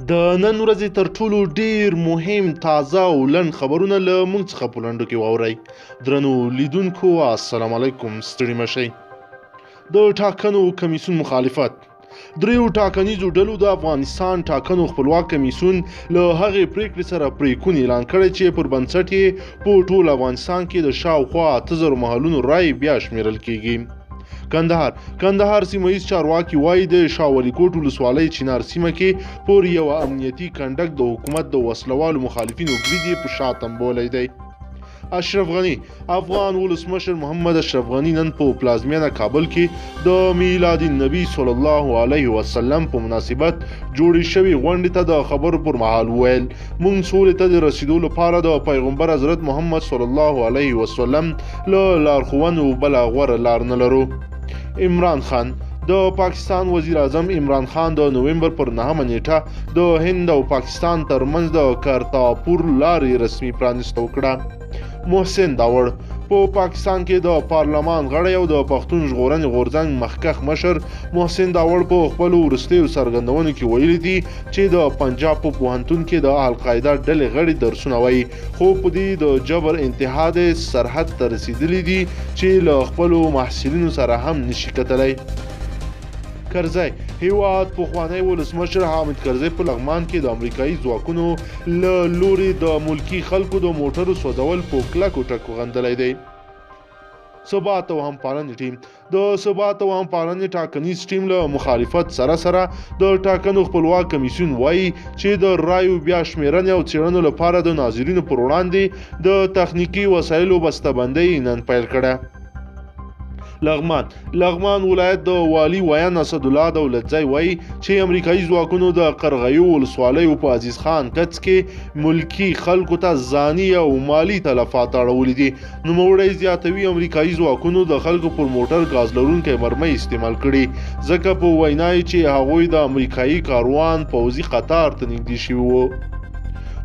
د نن ورځې تر ټولو ډیر مهم، تازه او لنډ خبرونه له موږ څخه په لنډو کې واورئ. درنو لیدونکو، السلام علیکم، ستړي مه شئ. د ټاکنو کمیسیون مخالفت. دریو ټاکنیزو ډلو د افغانستان ټاکنو خپلواک کمیسیون له هغې پریکړې سره پریکون اعلان کړی چې پر بنسټ یې په ټول افغانستان کې د شاوخوا 8000 محلونو رایې بیا شمیرل کیږي. کندهار سیمه ییز چارواکي وایي د شاولیکوټ ولسوالۍ چنار سیمه کې پر یوه امنیتي کنډک د حکومت د وسلوالو مخالفینو برید یې په شا تمبولی دی. اشرف غني. افغان ولسمشر محمد اشرف غني نن په پلازمینه کابل کې د میلاد النبي صلی الله علیه وسلم په مناسبت جوړې شوې غونډې ته د خبرو پر مهال وویل، موږ سولې ته د رسیدو لپاره د پیغمبر حضرت محمد صلی الله علیه وسلم له لارښوونو بله غوره لار نه لرو. عمران خان. د پاکستان وزیر اعظم عمران خان د نومبر پر 9 نیټه د هند او پاکستان ترمنځ د کرتاپور لارې رسمي پرانیسته وکړه. محسن داوړ. په پاکستان کې د پارلمان غړی او د پښتون ژغورنې غورځنګ مخکښ مشر محسن داوړ په خپلو وروستیو څرګندونو کې ویلي دي چې د پنجاب په پوهنتون کې د القاعده ډلې غړي درسونه وایي، خو په دې د جبر انتها د سرحد ته رسېدلي دي چې له خپلو محصلینو سره هم نشي کتلی. کرزی. هیواد پخوانی ولسمشر حامد کرزی په لغمان کې د امریکایي ځواکونو له لوري د ملکي خلکو د موټرو سوځول په کلکو ټکو غندلی دی. ثبات او همپالنې ټیم. د ثبات او همپالنې ټاکنیز ټیم له مخالفت سره سره د ټاکنو خپلواک کمیسیون وایي چې د رایو بیا شمیرنې او څېړنو لپاره د ناظرینو پر وړاندې د تخنیکي وسایلو بستهبندۍ نن پیل کړه. لغمان ولایت د والي ویاند اسدالله دولتزی وایي چې امریکایي ځواکونو د قرغیو ولسوالیو په عزیز خان کڅ کې ملکي خلکو ته ځاني او مالي تلفات اړولي دي. نوموړی زیاتوي، امریکایي ځواکونو د خلکو پر موټر ګاز لرونکی مرمۍ استعمال کړي، ځکه په وینا یې چې هغوی د امریکایي کاروان پوځي قطار ته نږدې شوي وو.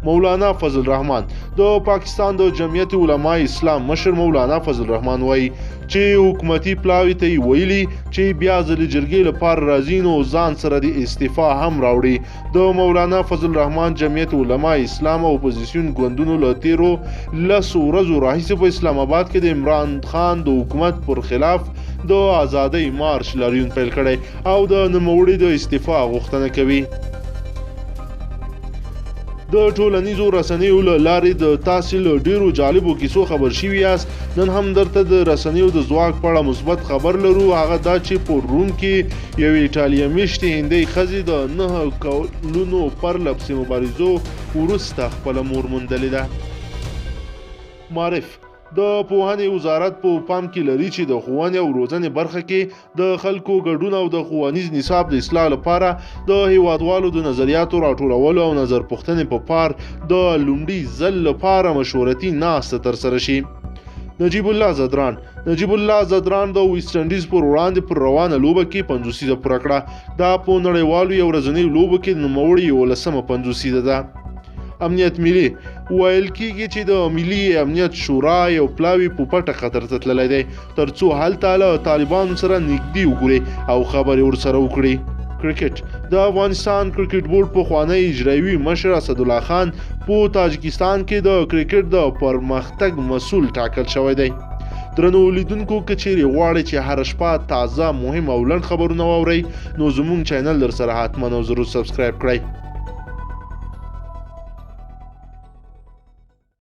مولانا فضل الرحمن. د پاکستان د جمعیت علماء اسلام مشر مولانا فضل الرحمن وایي چې حکومتي پلاوي ته یې ویلي چې بیا ځلې جرګې لپاره راځي نو ځان سره د استعفا هم راوړي. د مولانا فضل الرحمن جمعیت علماء اسلام او اپوزیسیون ګوندونو له تیرو 10 ورځو راهیسې په اسلام آباد کې د عمران خان د حکومت پر خلاف د ازادۍ مارش لاریون پیل کړی او د نوموړي د استعفا غوښتنه کوي. د ټولنیزو رسنیو له لارې د تاسې له ډیرو جالبو کیسو خبر شوي یاست. نن هم درته د رسنیو د ځواک په اړه مثبت خبر لرو، هغه دا چې په روم کې یوې ایټالیا میشتې هندۍ ښځې د 9 کلونو پرلپسې مبارزو وروسته خپله مور موندلې ده. معارف. د پوهنې وزارت په پام کې لري چې د ښوونې او روزنې برخه کې د خلکو ګډون او د ښوونیز نصاب د اصلاح لپاره د هیوادوالو د نظریاتو راټولولو او نظر پوښتنې په پار د لومړي ځل لپاره مشورتي ناسته ترسره شي. نجیب الله ځدران. نجیب الله ځدران د ویسټ انډیز پر وړاندې پر روانه لوبه کې 50 پوره کړه. دا په نړیوالو یو ورځنیو لوبو کې د نوموړي 11مه 50 ده. امنیت ملي. ویل کیږي چې د ملي امنیت شورا یو پلاوی په پټه قطر ته تللی دی ترڅو هلته له طالبانو سره نږدې وګوري او خبرې ورسره وکړي. کرکټ. د افغانستان کرکټ بورډ پخوانی اجرایوي مشر اسدالله خان په تاجکستان کې د کرکټ د پرمختګ مسول ټاکل شوی دی. درنو لیدونکو، که چیرې غواړئ چې هره شپه تازه، مهم او لنډ خبرونه واورئ نو زموږ چینل در سره حتما او ضرور subscribe کړئ.